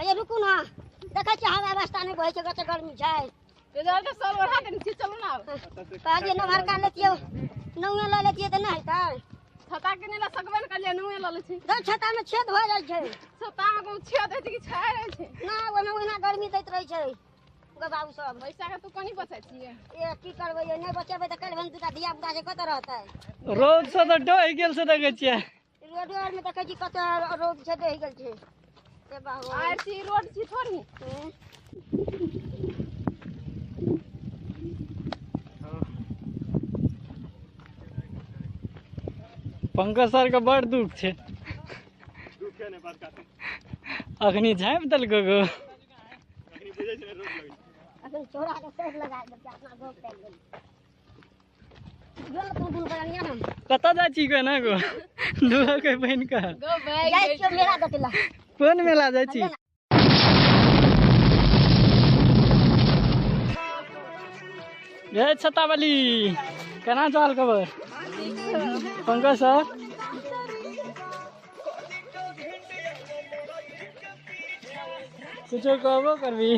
अरे रुकू ना, देखै छी हवा रास्ता नहि बहै छै, कते गर्मी छै। इधर के सब ओढ़ा देने छी, चलू ना। कहलियै नमहरका लेतियै, नौए लऽ लेतियै तऽ नहि हेतै। छता के नहि लऽ सकबै ने, कहलियै नौए लऽ लै छी। तऽ छतामे छेद भऽ जाइ छै। छतामे कोनो छेद होइ छै कि छाया रहै छै? ना, ओहिमे ओहिना गर्मी दैत रहै छै। गो बाबू सब पैसा के तू कनी बचै छियै? ए की करबै, नहि बचेबै तऽ काल्हि भन दूटा धिया पुता छै, कतऽ रहतै? रौद से तऽ डहि गेल से देखै छियै। रोडो आरमे देखै छी कतऽ रौद छै, डहि गेल छै। ए बाबू आर छी रोड छी थोड़ी। पंकज सर के बड़ दुख छै। अखनी झाँपि देलको गो। अखन चोरा के सेट लगा देलकै, अपना गप करि गेल। गेल तू दुनू बनिया ना। कतऽ जाइ छी गो ना गो? दूगो के बहिन के। गो भाई जाइ छियौ मेला देखै लए। कोन मेला जाइ छी? ए छता वाली केना चाल खबर? पंकज सर कुछो कहबो करबी?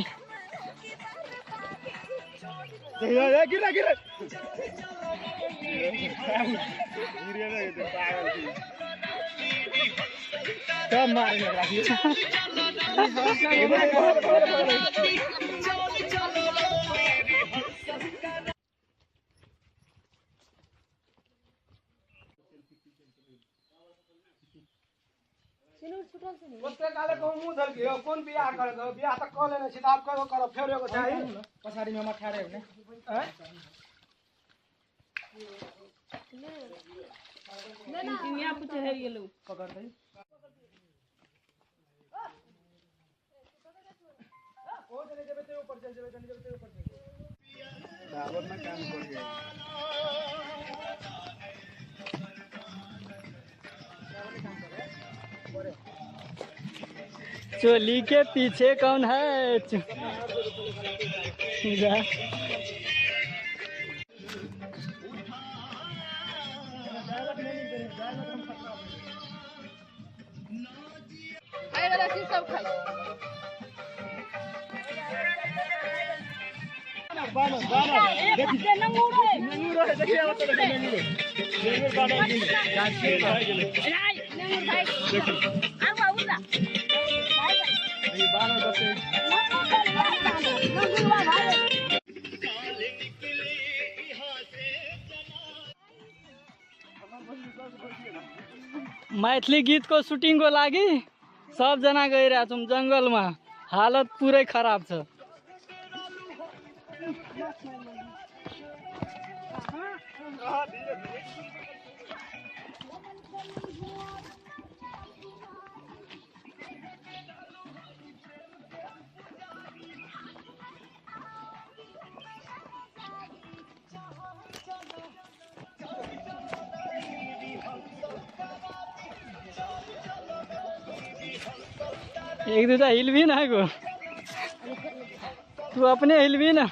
गिरा गिरा सब मारे ओते काले कहूँ मुँह धर के कोन बियाह कर दो, बियाह तऽ कऽ लेने छी तऽ आब करो करो फेर एगो चाही। पछाड़ी में हम ठाड़े हो ने। आँय? इंजिनिया पूछे हेर गेलौ। पकड़ दे। ओ चले जेबे ते ऊपर चल जेबे, चले जेबे ते ऊपर चल जेबे। बराबर में काम कर गए। चोली के पीछे कौन है? जा। खाय वाला चीज सब खाइ। बानर बानर देखी नंगूर है, देखिए अब तो देखिए नंगूर नंगूर बानर भाग गेलै। नंगूर भाग देखी आउ आउ ना। ई बानर बसे। मैथिली गीत को शूटिंग को लागि सब जना गइरहेको छौँ जंगलमा, हालत पुरै खराब छ। एक दूटा हिलबी ना गो, तू अपने हिलबी ना।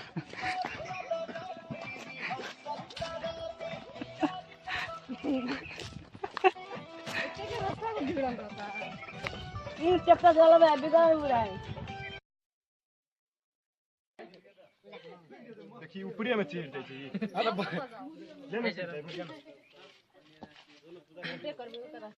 ट्रैक्टर चलावे बिगड़ उड़ा है। देखी ऊपरे में चीर दै छै। अरे ले ने।